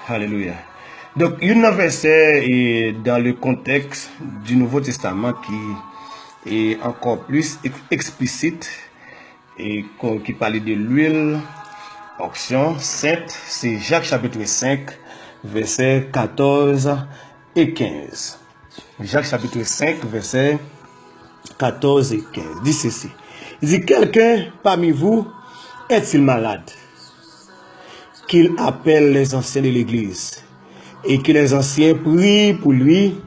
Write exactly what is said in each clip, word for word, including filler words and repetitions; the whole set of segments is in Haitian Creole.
Alelouya. Donk, youn nan vèsè e dans le contexte du Nouveau Testament ki e ankò plis ek- eksplisit e ko- ki pale de lwil onksyon sent, se Jak chapit senk, vèsè katòz e kenz. Jak chapit senk, vèsè katòz e kenz. Di sesi. Il dit, quelqu'un parmi vous est-il malade? Qu'il appelle les anciens de l'église et que les anciens prient pour lui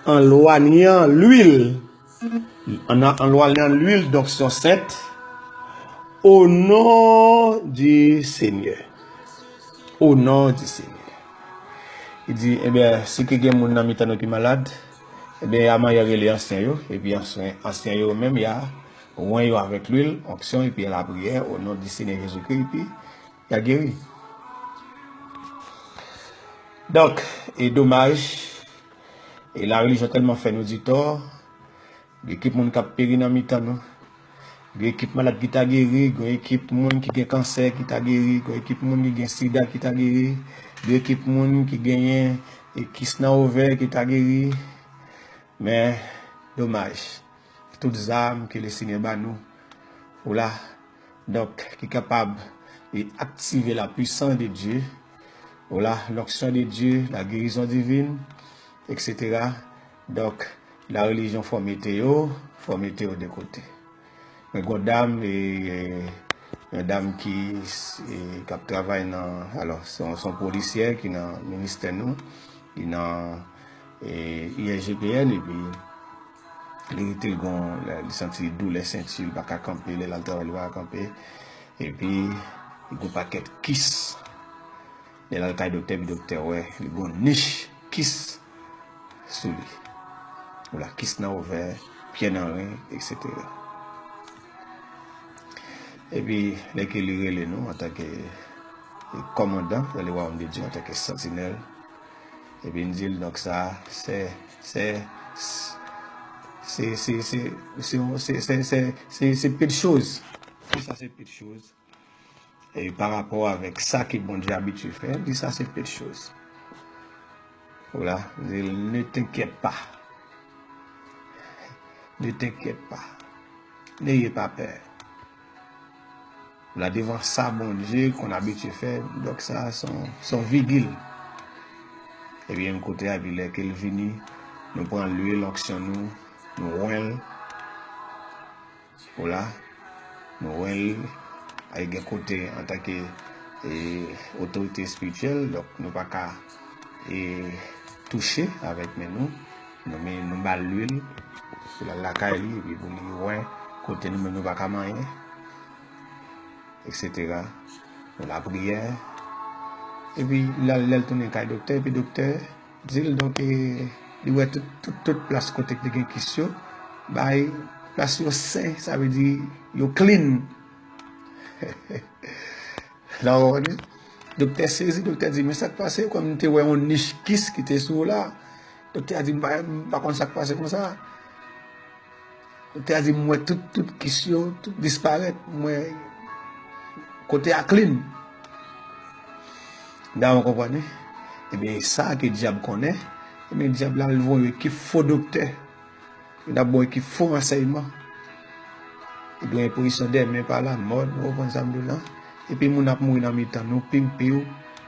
en loignant l'huile, en, en loignant l'huile d'onction sainte au nom du Seigneur. Au nom du Seigneur. Li di, ebyen, si ke gen moun nan mitan nou ki malad, ebyen, a manyen rele ansyen yo, epi ansyen, ansyen yo menm, y a wen yo avèk lwil, onksyon, epi lapriyè, o non di Senyè Jezikri, epi y a geri. Donk, e domaj, e la relijyon tèlman fè nou di tò, gen ekip moun k ap peri nan mitan nou. Gen ekip malad ki ta geri, gen ekip moun ki gen kansè ki ta geri, gen ekip moun ki gen sida ki ta geri, gen ekip moun ki genyen e kis nan ovè ki ta geri. Men, domaj, tout zam ke Lesenyè ba nou, ou la, donk, ki kapab e aktive la puissance de Dieu, ou la, l'onction de Dieu, la guérison divine, et cetera. Donk, la relijyon fò mete yo, fò mete yo de kote. Men gon dam, e, e, yon dam ki, e, k ap travay nan, alò, se yon, se yon polisyè ki nan ministè nou, ki nan, e, I S G P N, epi li rete l gon, li santi doulè senti, li pa ka kanpe, lè l al travay, li pa ka kanpe, epi li gon pakèt kis. Lè l al kay doktè, epi doktè wè, li gon nich kis sou li. Ou la, kis nan ovè, pye nan ren, et cetera. Epi, lè ke li rele nou antanke kòmandan dans le royaume de Dieu, antanke santinèl, epi n di l, donk sa, se, se, se, se, se, se, se, se, se, se, se pil choz. Tout sa se pil choz. E pa rapò avèk sa ke Bondye abitye fè, di sa se pil choz. Ou la, di l, ne t'inquiète pas. Ne t'inquiète pas. N'ayez pas peur. Ou la, devan sa Bondye konn abitye fè, donk sa, se yon, se yon vigil. Ebyen, kote a, epi lè ke l vini, nou pran lwil onksyon nou, nou wen l. Ou la, nou wè l, ay gen kote antanke, e, otorite espirityèl, donk nou pa ka, e, touche avèk men nou. Nou men, nou ba l lwil pou l al lakay li, epi pou li wè kote nou menm nou pa ka manyen, et cetera. Nou lapriyè. Epi lè, lè l tounen kay doktè, epi doktè di l, donk, e, li wè tout, tout, tout plas kote ki te gen kis yo, bay plas yo sen, sa vle di yo clean. La w konprann? Doktè sezi, doktè di, men sa k pase, kòm m te wè yon nich kis ki te sou w la. Doktè a di, m pa, m pa konn sa k pase konsa. Doktè a di, m wè tout, tout kis yo, tout disparèt, m wè kote a clean. Dam konprann, wi. Ebyen, sa ke dyab konnen, ebyen, dyab la, l voye ekip fo doktè. Li ap ba w ekip fo ransèyman. Li gen enpresyon dèmen pa lamò, nou konprann sa m di w lan. Epi moun ap mouri nan mitan nou, ping piw.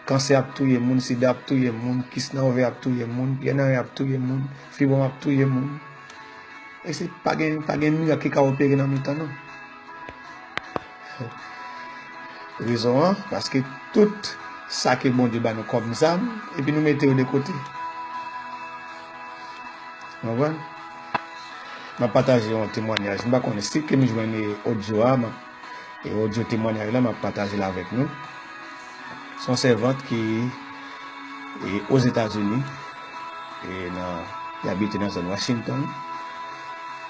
Kansè ap touye moun, sida ap touye moun, kis nan ovè ap touye moun, pye nan ren ap touye moun, fibwòm ap touye moun. E se pa gen, pa gen mirak ki ka opere nan mitan nou. Rezon an, paske tout sa ke Bondye ba nou kòm zam, epi nou mete yo de kote. Ou konprann? M ap pataje yon temwayaj. M pa konnen si ke m jwenn, e, odyo a, m ap, e, odyo temwayaj la, m ap pataje l avèk nou. Se yon sèvant ki, e, Ozetazini, e, nan, li abite nan zòn Washington.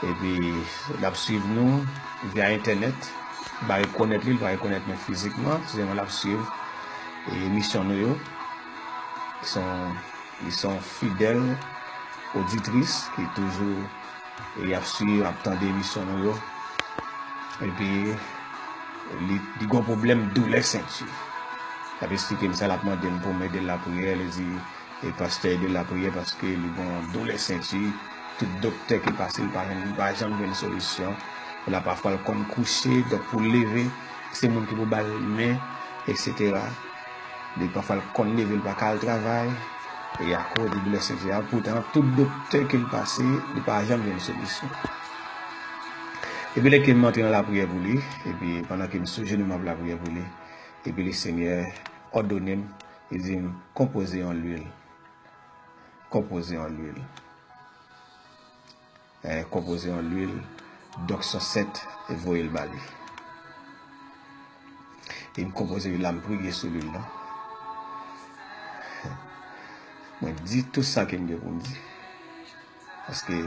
Epi, l ap swiv nou via entènèt. M pa rekonèt li, li pa rekonèt mwen fizikman. Se sèlman l ap swiv, e, emisyon nou yo. Li se yon, li se yon fidèl oditris ki toujou, e, ap swiv, ap tande emisyon nou yo. Epi, li, li gon pwoblèm doulè senti. L ap eksplike m sa, l ap mande m pou m ede l lapriyè, li di, e pastè ede l lapriyè paske li gen yon doulè senti, tout doktè ki pase, li pa jwenn, li pa janm jwenn solisyon. E la pafwa l konn kouche, donk pou l leve, se moun ki pou ba l men, etsetera. Li pafwa l konn leve, li pa ka al travay, e akoz de doulè senti a, poutan tout doktè ke l pase, li pa janm jwenn solisyon. Epi lè ke m antre nan lapriyè pou li, epi pandan ke m sou jenou m ap lapriyè pou li, epi Lesenyè òdone m, li di m, konpoze yon lwil. Konpoze yon lwil. Eh, konpoze yon lwil, donk son sent, e voye l ba li. E m konpoze lwil la, m priye sou lwil la. Mwen di tout sa ke m gen pou m di. Paske,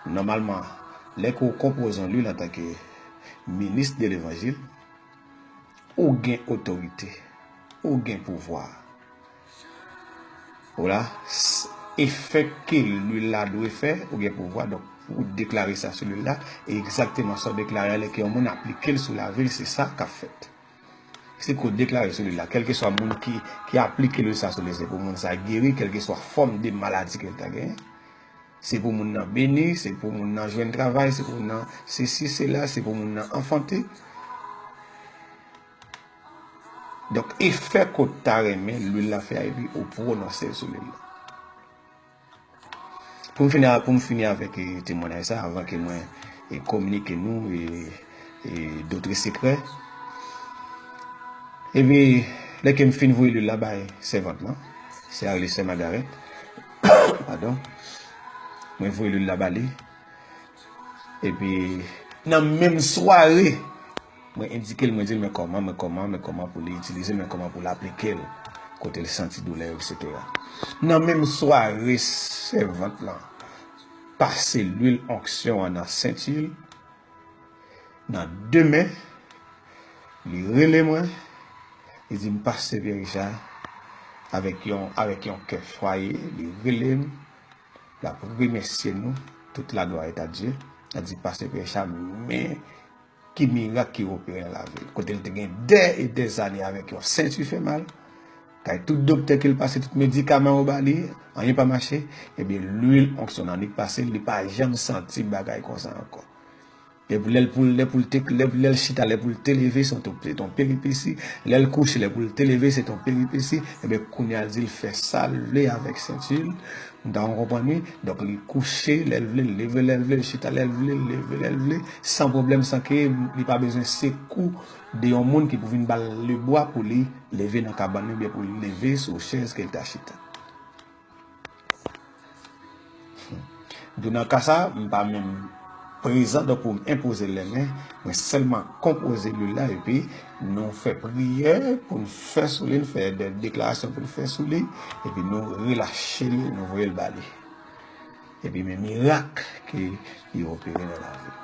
nòmalman, lè ke w konpoze yon lwil antanke minis de levanjil, ou gen otorite, ou gen pouvwa. Ou la, s- efè ke lwil la dwe fè, ou gen pouvwa, donk, pou deklare sa sou lwil la, e egzakteman sa w deklare a, lè ke yon moun aplike l sou lavi l, se sa k ap fèt. Se ke w deklare sou lwil la, kèlkeswa moun ki, ki aplike lwil sa sou li, se pou moun sa geri, kèlkeswa fòm de maladi ke l ta genyen. Se pou moun nan beni, se pou moun nan jwenn travay, se pou moun nan sesi, sela, se pou moun nan anfante. Donk, efè ke w ta renmen lwil la fè a, epi ou pwononse l sou lwil la. Pou m fini, pou m fini avèk, eh, temwayaj sa, avan ke mwen, eh, kominike nou, eh, eh, dotre sekrè. Epi, lè ke m fin voye lwil la bay sèvant lan, se a rele sè Magarèt, padon, mwen voye lwil la ba li. Epi, nan menm sware, mwen endike l, mwen di l, men kòman, men kòman, men kòman pou li itilize l, men kòman pou l aplike l, kote l santi doulè yo, etsetera. Nan menm sware, sèvant lan pase lwil onksyon an nan senti l. Nan demen, li rele mwen, li di m, pastè Pierre Richard, avèk yon, avèk yon kè chwaye, li rele m, l ap remèsye nou, tout la glwa est à Dieu. L di, pastè Pierre Richard, men ki mirak ki opere nan lavi l. Kote l te gen dè e dè zane avèk yon senti fè mal, kay tout doktè ke l pase, tout medikaman yo ba li, anyen pa mache, ebyen, lwil onksyon nan li k pase, li pa janm santi bagay konsa ankò. Depi lè l pou, lè pou l te, lè, lè l chita, lè pou l te leve, se yon, se yon peripesi. Lè l kouche, lè pou l te leve, se yon peripesi. Ebyen, kounye a, l di l fè sa l vle avèk senti l. M ta konprann, wi. Donk, li kouche lè l vle, l leve lè l vle, l chita lè l vle, l leve lè l vle, san pwoblèm, san ke li pa bezwen sekou de yon moun ki pou vin ba l lebwa pou li leve nan kabann li, oubyen pou li leve sou chèz ke l ta chita. Donk, nan ka sa, m pa menm prezan, donk, pou m enpoze l lèmen, mwen sèlman konpoze lwil la, epi nou fè priyè pou n fè sou li, n fè de deklarasyon pou n fè sou li, epi nou relache l, nou voye l ba li. Epi men mirak ke li opere nan lavi.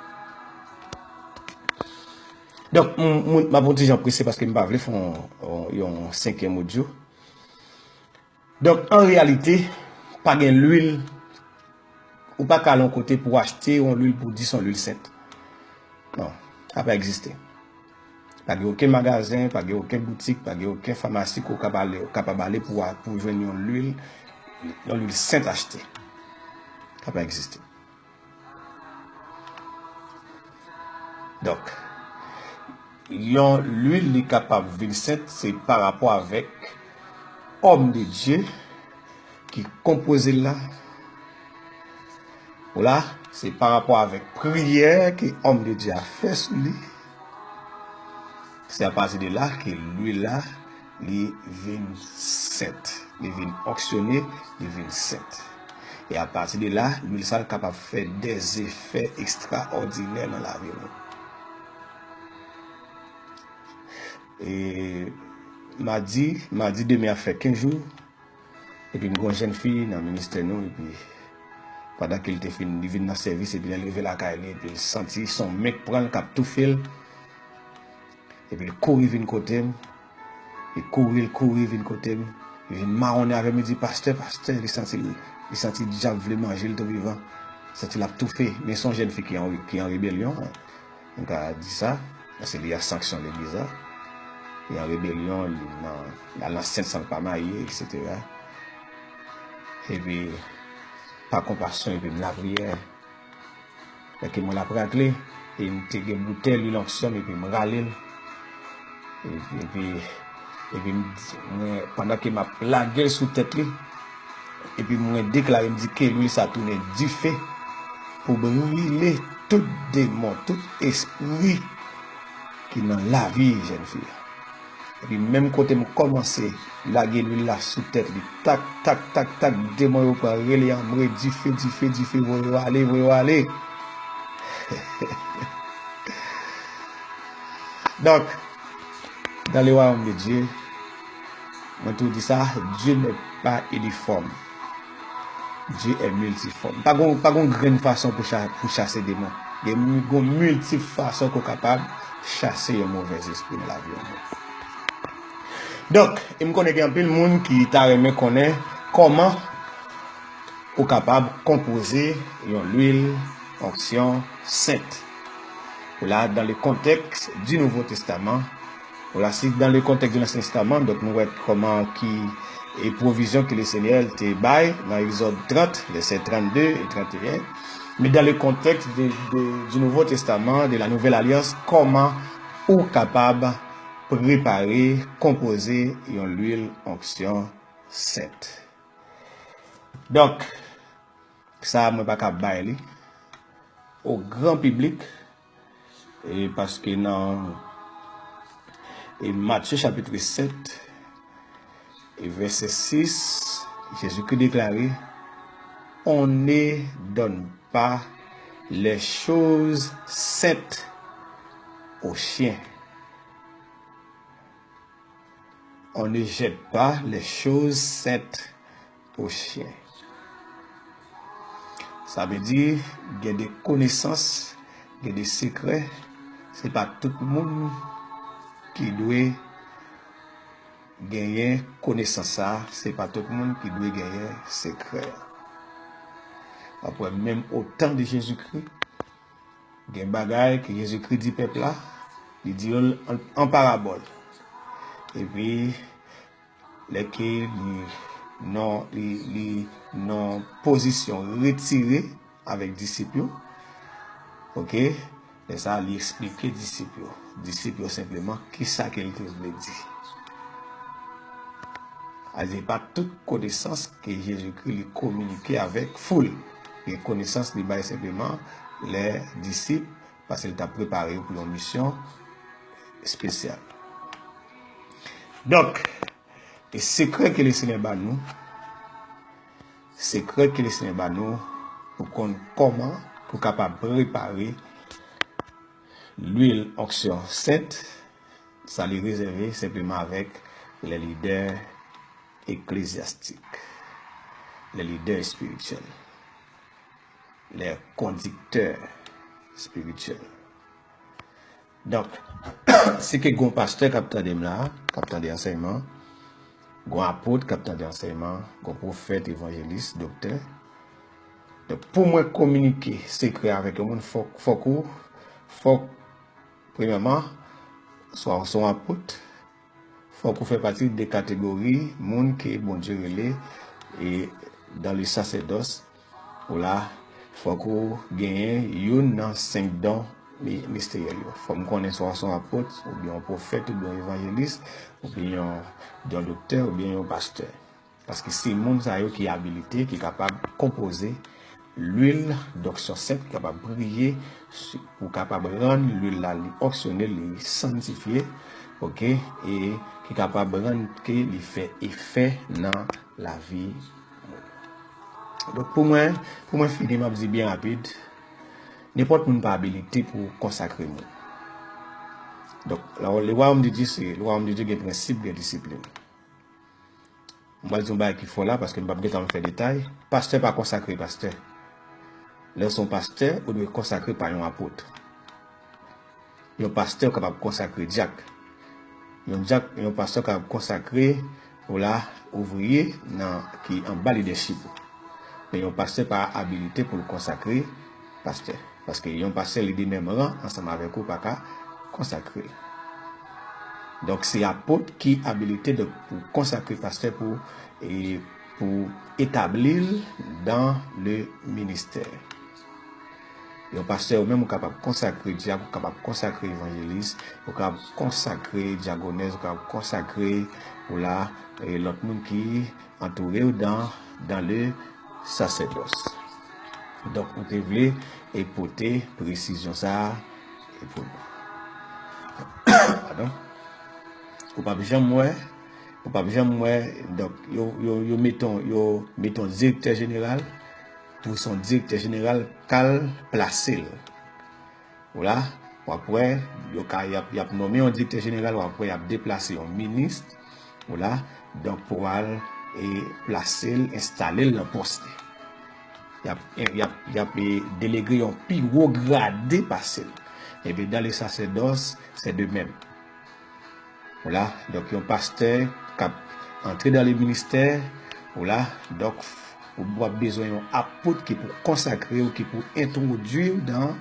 Donk, m, m, m ap yon ti jan prese paske m pa vle fè yon, yon senkyèm odyo. Donk, an reyalite, pa gen lwil, ou pa ka al yon kote pou achte yon lwil pou di se yon lwil sent. Non, sa pa egziste. Pa gen okenn magazen, pa gen okenn boutik, pa gen okenn famasi ke w kapab ale, kapab ale pou, pou jwenn yon lwil, yon lwil sent achte. Sa pa egziste. Donk, yon lwil li kapab vin sent, se pa rapò avèk òm de Dye ki konpoze l la. Ou la, se pa rapò avèk priyè ke òm de Dye a fè sou li. Se apati de la ke lwil la, li vin sent. Li vin onksyone, li vin sent. E apati de la, lwil sa l kapab fè dèzefè ekstraòdinè nan lavi nou. E madi, madi demen ap fè kenz jou, epi m gen yon jèn fi nan ministè nou, epi pandan ke l te fin, li vin nan sèvis, epi lè l rive lakay li, epi l santi se yon men k pran l, k ap toufe l, epi l kouri vin kote m, li kouri, l kouri vin kote m, li vin mawonnen avè m, li di, pastè, pastè, li santi l, li santi dyab vle manje l tou vivan, santi l ap toufe, men se yon jèn fi ki an, ki an rebelyon, m ka di sa, paske li a sanksyon legliz la. li an rebelyon, li nan, l al nan sent san l pa marye, etsetera. Epi, pa konpasyon, epi m lapriyè. Lè ke mwen l ap ragle, e m te gen boutèy lwil onksyon m, epi m rale l. Epi, epi, epi m, mwen, pandan ke m ap lage l sou tèt li, epi mwen deklare, m di ke lwil sa tounen dife pou brile tout demon, tout espri ki nan lavi jèn fi a. Epi menm kote m kòmanse lage lwil la sou tèt li, tak, tak, tak, tak, demon yo pran rele anmwe, dife, dife, dife, voye yo ale, voye yo ale. Donk, dans le royaume de Dieu, mwen toujou di sa, Dieu n'est pas uniforme. Dieu est multiforme. Pa gon, pa gon grenn fason pou cha-, pou chase demon. Gen mi-, gon miltip fason ke w kapab chase yon movèz espri nan lavi yon moun. Donk, e m konnen gen anpil moun ki ta renmen konnen kòman ou kapab konpoze yon lwil onksyon sent. Ou la, dans le contexte du Nouveau Testament, Voilà, si dans le contexte de l'Ancien Testament, donk nou wè kòman ki e pwovizyon ke le Senyè te bay nan Egzòd trant, vèsè trannde e tranteyen. Men dans le contexte de, de, du Nouveau Testament, de la Nouvelle Alliance, kòman ou kapab prepare, konpoze yon lwil onksyon sent. Donk, sa a mwen pa ka bay li o gran piblik, e paske nan, e Matye chapit sèt, e vèsè sis, Jezikri deklare, On ne donne pas les choses saintes aux chiens. On ne jette pas les choses saintes aux chiens. Sa vle di, gen de konesans, gen de sekrè, se pa tout moun ki dwe genyen konesans sa, se pa tout moun ki dwe genyen sekrè. Apre, menm o tan de Jezikri, gen bagay ke Jezikri di pèp la, li di yo l an, an parabòl. Epi, lè ke li nan, li, li nan pozisyon retire avèk disip yo, oke, lè sa a, li eksplike disip yo. Disip yo senpleman kisa ke l te vle di. A, se pa tout konesans ke Jezikri li kominike avèk foul. Gen konesans li bay senpleman lè disip, paske li t ap prepare yo pou yon misyon espesyal. Donk, e sekrè ke le Senyè ba nou, sekrè ke le Senyè ba nou pou konn kòman pou kapab prepare lwil onksyon sent, sa li rezève senpleman avèk les leaders ecclésiastiques, les leaders spirituels, les conducteurs spirituels. Donk, si ke gon pastè k ap tande m la, k ap tande ansèyman, gon apot k ap tande ansèyman, gon pwofèt, evanjelis, doktè. Donk, pou mwen kominike sekrè avèk yon moun, fòk, fòk ou, fòk, premyèman, swa ou se yon apot, fòk ou fè pati de kategori moun ke Bondye rele, e dans le sacerdoce, ou la, fòk ou genyen youn nan senk don mi-, misteryèl yo. Fòk m konnen swa ou se yon apot, oubyen yon pwofèt, oubyen yon evanjelis, oubyen yon, yon doktè, oubyen yon pastè. Paske se moun sa yo ki abilite, ki kapab konpoze lwil donksyon sent, ki kapab priye, si, pou kapab rann lwil la, li onksyone, li sanntifye, oke, e ki kapab rann ke li fè efè nan lavi moun. Donk, pou mwen, pou mwen fini, m ap di byen rapid, nenpòt moun pa abilite pou konsakre moun. Donk, la, le royaume de Dieu, se, le royaume de Dieu gen prensip, gen disiplin. M pral di yon bagay ki fò la, paske m p ap gentan fè detay. Pastè pa konsakre pastè. Lè w se yon pastè, ou dwe konsakre pa yon apot. Yon pastè kapab konsakre dyak. Yon dyak, yon pastè kapab konsakre, ou la, ouvriye nan, ki anba lidèchip ou. Men yon pastè pa abilite pou l konsakre pastè. Paske yon pastè li de menm ran ansanm avèk ou pa ka konsakre. Donk, se apot ki abilite, donk, pou konsakre pastè, pou, e, pou etabli l dans le ministère. Yon pastè, ou menm, ou kapab konsakre dyak, ou kapab konsakre evanjelis, ou kapab konsakre dyagonès, ou kapab konsakre, ou la, e, lòt moun ki antoure w dans, dans le sacerdoce. Donk, nou te vle e pote presizyon sa a e pou nou. Padon. Ou p ap janm wè, ou p ap janm wè, donk, yo, yo, yo met yon, yo met yon direktè jeneral, pou se yon direktè jeneral k al plase l. Ou la, w ap wè, yo ka, y ap, y ap nonmen yon direktè jeneral, w ap wè, y ap deplase yon minis, ou la, donk, pou al e plase l, enstale l nan pòs li. Y ap, y ap, y ap e, delege yon pi wo grade pase l. Ebyen, dans le sacerdoce, c'est de même. Ou la, donk, yon pastè k ap antre dans le ministère, ou la, donk, ou w ap bezwen yon apot ki pou konsakre w, ki pou entwodui w dans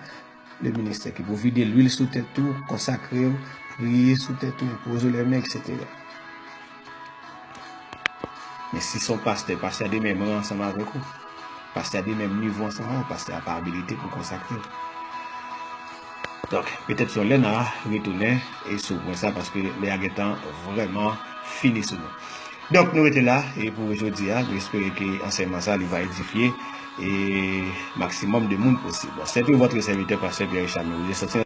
le ministère, ki pou vide lwil sou tèt ou, konsakre w, priye sou tèt ou, enpoze w les mains, et cetera. Men si se yon pastè, pastè a de menm ran ansanm avèk ou. Pastè a de menm nivo ansanm avèk ou, pastè a pa abilite pou konsakre w. Donk, petèt se yon lè n a retounen e sou pwen sa, paske lè a gentan vrèman fini sou nou. Donk, nou rete la, e pou jodi a, nou espere ke ansèyman sa, li va edifye e maksimòm de moun posib. Bon, c'est tout votre serviteur, pasteur Pierre Richard Mirouz.